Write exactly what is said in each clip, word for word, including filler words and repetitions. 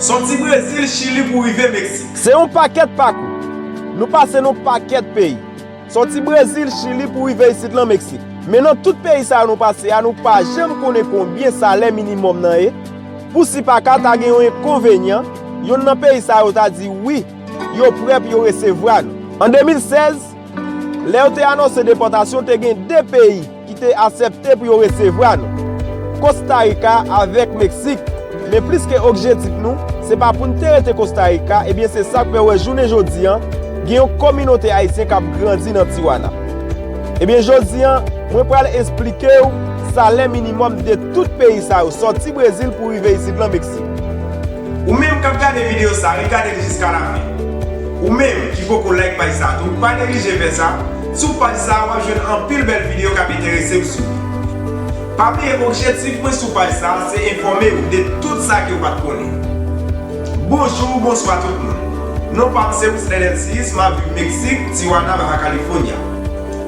Sòti Brezil, Chili pou rive Meksik. Se yon pakèt pakou. Nou pase nan yon pakèt peyi. Sòti Brezil, Chili pou rive isit lan Meksik. Men nan tout peyi sa yo nou pase a, nou pa janm konnen konbyen salè minimòm nan ye. Pou si pa ka ta gen yon enkonvenyan, yonn nan peyi sa yo ta di wi, yo prè pou yo resevwa nou. An de mil sèz, lè yo te anonse depòtasyon, te gen de peyi ki te aksepte pou yo resevwa nou, Kosta Rika avèk Meksik. Men plis ke objektif nou, se pa pou n te rete Kosta Rika, ebyen se sa k fè w wè jounen jodi an, gen yon kominote ayisyen k ap grandi nan Tijuana. Ebyen jodi an, mwen pral esplike w salè minimòm de tout peyi sa yo, sòti Brezil pou rive isit lan Meksik. Ou menm k ap gade videyo sa, ret gade l jiska lafen. Ou menm ki poko like paj sa tou, pa neglije fè sa. Sou paj sa, w ap jwenn anpil bèl videyo k ap enterese w sou li. Pa bliye, objektif mwen sou paj sa, se enfòme w de tout sa ke w pa t konnen. Bonjou, bonswa tout moun. Non pa m se Wislen Elsis, m ap viv Meksik, Tijuana, Baja California.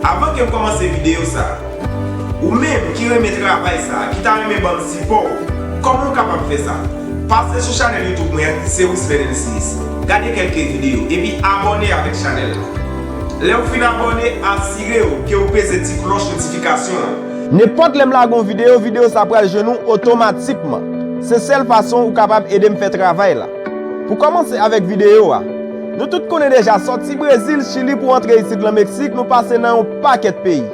Avan ke m kòmanse videyo sa, ou menm ki renmen travay sa, ki ta renmen ban m sipò, kòman w kapab fè sa? Pase sou chanèl YouTube mwen an ki se Wislen Elsis. Gade kèlke videyo, epi abòne avèk chanèl la. Lè w fin abòne, asire w ke w peze ti klòch notifikasyon an. Nenpòt lè m lage yon videyo, videyo sa pral jwenn ou otomatikman. Se sèl fason ou kapab ede m fè travay la. Pou kòmanse avèk videyo a, nou tout konnen deja, sòti Brezil, Chili pou antre isit lan Meksik, nou pase nan yon pakèt peyi.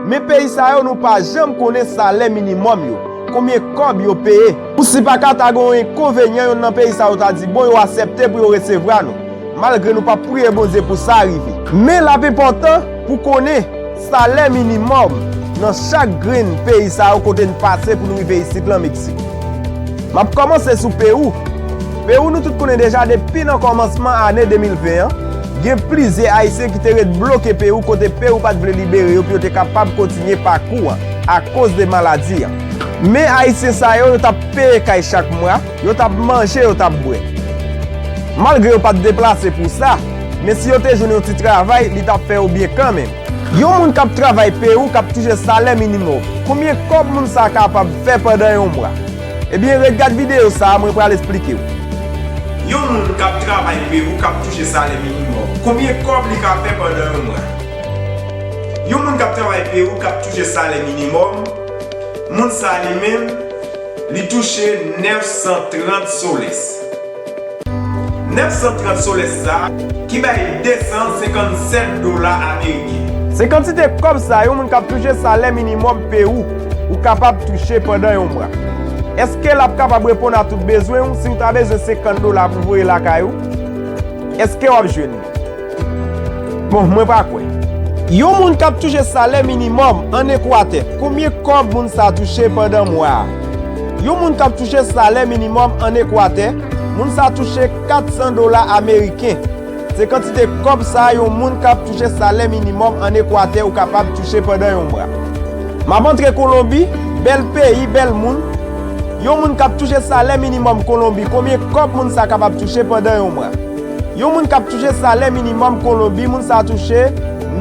Men peyi sa yo, nou pa janm konnen salè minimòm yo, konbyen kòb yo peye. Pou si pa ka ta gen yon enkonvenyan, yonn nan peyi sa yo ta di bon, yo aksepte pou yo resevwa nou, malgre nou p ap priye Bondye pou sa rive. Men l ap enpòtan pou konnen salè minimòm nan chak grenn peyi sa yo kote n pase pou n rive isit lan Meksik. M ap kòmanse sou Pewou. Pewou, nou tout konnen deja, depi nan kòmansman ane de mil ven an, gen plizyè Ayisyen ki te ret bloke Pewou, kote Pewou pa t vle libere yo pou yo te kapab kontinye pakou an akoz de maladi an. Men Ayisyen sa yo, yo t ap peye kay chak mwa, yo t ap manje, yo t ap bwè. Malgre yo pa t deplase pou sa, men si yo te jwenn yon ti travay, li t ap fè yo byen kanmenm. Yon moun k ap travay Pewou k ap touche salè minimòm, konbyen kòb moun sa a kapab fè pandan yon mwa? Ebyen, ret gad videyo sa a, mwen pral esplike w. Yon moun k ap travay Pewou k ap touche salè minimòm, konbyen kòb li ka fè pandan yon mwa? Yon moun k ap travay Pewou k ap touche salè minimòm, moun sa a li menm, li touche nèf san trant soles. Nèf san trant soles sa a, ki bay de san senkannsèt dola ameriken. Se kantite kòb sa a yon moun k ap touche salè minimòm Pewou ou kapab touche pandan yon mwa. Èske l ap kapab reponn a tout bezwen w? Si w ta bezwen senkant dola pou voye lakay ou, èske w ap jwenn li? Bon, mwen pa kwè. Yon moun k ap touche salè minimòm ann Ekwatè, konbyen kòb moun sa a touche pandan mwa a? Yon moun k ap touche salè minimòm ann Ekwatè, moun sa a touche kat san dola ameriken. Se kantite kòb sa a yon moun k ap touche salè minimòm ann Ekwatè ou kapab touche pandan yon mwa. M ap antre Kolonbi, bèl peyi, bèl moun. Yon moun k ap touche salè minimòm Kolonbi, konbyen kòb moun sa a kapab touche pandan yon mwa? Yon moun k ap touche salè minimòm Kolonbi, moun sa a touche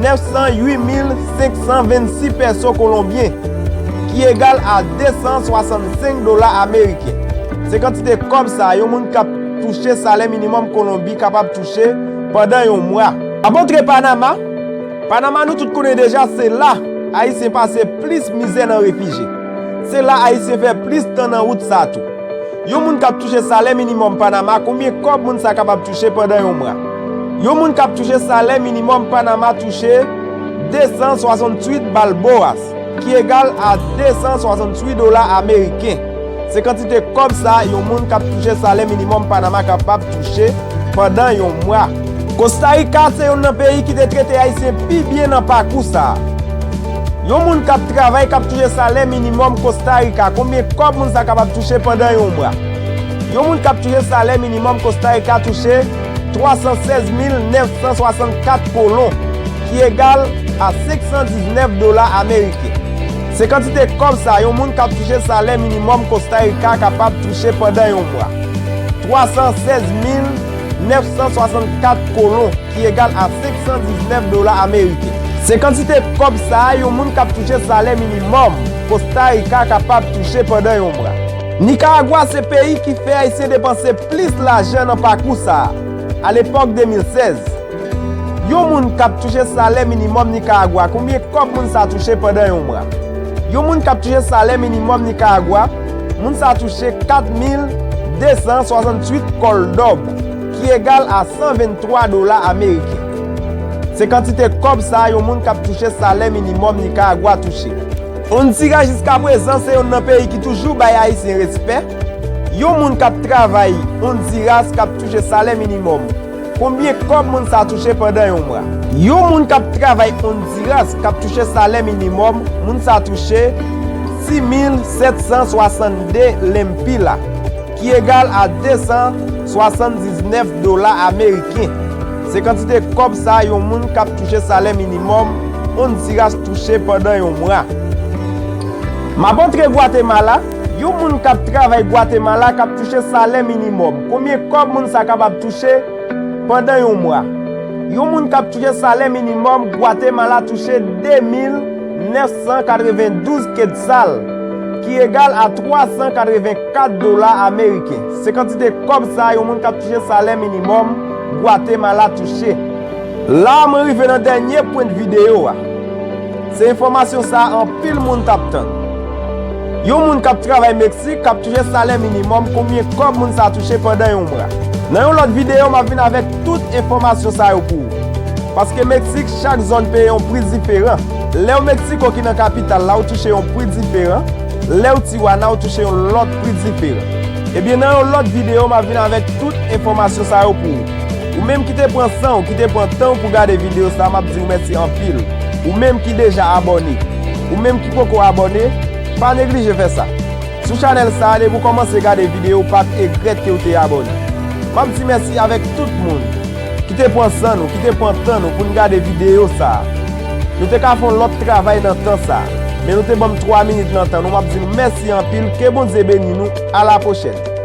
nèf san uit mil senk san vennsis pèso kolonbyen, ki egal a de san swasannsenk dola ameriken. Se kantite kòb sa a yon moun k ap touche salè minimòm Kolonbi kapab touche pandan yon mwa. N ap antre Panama. Panama, nou tout konnen deja, se la Ayisyen pase plis mizè nan refijye. Se la Ayisyen fè plis tan nan wout sa tou. Yon moun k ap touche salè minimòm Panama, konbyen kòb moun sa kapab touche pandan yon mwa? Yon moun k ap touche salè minimòm Panama touche de san swasanntuit balboas, ki egal a de san swasanntuit dola ameriken. Se kantite kòb sa a yon moun k ap touche salè minimòm Panama kapab touche pandan yon mwa. Kosta Rika se youn nan peyi ki te trete Ayisyen pi byen nan pakou sa a. Yon moun k ap travay k ap touche salè minimòm Kosta Rika, konbyen kòb moun sa kapab touche pandan yon mwa? Yon moun k ap touche salè minimòm Kosta Rika touche twa san sèz mil nèf san swasannkat kolon, ki egal a senk san diznèf dola ameriken. Se kantite kòb sa a yon moun k ap touche salè minimòm Kosta Rika kapab touche pandan yon mwa. Twa san sèz mil nèf san swasannkat kolon, ki egal a senk san diznèf dola ameriken. Se kantite kòb sa a yon moun k ap touche salè minimòm Kosta Rika kapab touche pandan yon mwa. Nikaragwa se peyi ki fè Ayisyen depanse plis lajan nan pakou sa a. Alepòk de mil sèz, yon moun k ap touche salè minimòm Nikaragwa, konbyen kòb moun sa a touche pandan yon mwa? Yon moun k ap touche salè minimòm Nikaragwa, moun sa a touche kat mil de san swasantuit kòldòb, ki egal a san venntwa dola ameriken. Se kantite kòb sa a yon moun k ap touche salè minimòm Nikaragwa touche. Ondiras jiskaprezan se youn nan peyi ki toujou bay Ayisyen respè. Yon moun k ap travay Ondiras k ap touche salè minimòm, konbyen kòb moun sa a touche pandan yon mwa? Yon moun k ap travay Ondiras k ap touche salè minimòm, moun sa a touche sis mil sèt san swasannde lempila, ki egal a de san swasanndiznèf dola ameriken. Se kantite kòb sa a yon moun k ap touche salè minimòm Ondiras touche pandan yon mwa. M ap antre Gwatemala, yon moun k ap travay Gwatemala k ap touche salè minimòm, konbyen kòb moun sa a kapab touche pandan yon mwa? Yon moun k ap touche salè minimòm Gwatemala touche de mil nèf san katrevendouz ketsal, ki egal a twa san katrevenkat dola ameriken. Se kantite kòb sa a yon moun k ap touche salè minimòm Gwatemala touche. La a, mwen rive nan dènye pwent videyo a. Se enfòmasyon sa a anpil moun t ap tann. Yon moun k ap travay Meksik k ap touche salè minimòm, konbyen kòb moun sa a touche pandan yon mwa? Nan yon lòt videyo, m ap vin avèk tout enfòmasyon sa yo pou ou. Paske Meksik, chak zòn peye yon pri diferan. Lè w Meksiko ki nan kapital la, ou touche yon pri diferan. Lè w Tijuana, ou touche yon lòt pri diferan. Ebyen, nan yon lòt videyo, m ap vin avèk tout enfòmasyon sa yo pou ou. Ou menm ki te pran san w, ki te pran tan w pou gade videyo sa a, m ap di w mèsi anpil. Ou menm ki deja abòne, ou menm ki poko abòne, pa neglije fè sa. Sou chanèl sa a, depi w kòmanse gade videyo, w p ap egrèt ke w te abòne. M ap di mèsi avèk tout moun ki te pran san nou, ki te pran tan nou pou n gade videyo sa a. Nou te ka fè yon lòt travay nan tan sa a, men nou te ban m twa minit nan tan nou. M ap di nou mèsi anpil, ke Bondye beni nou, a la pwochèn.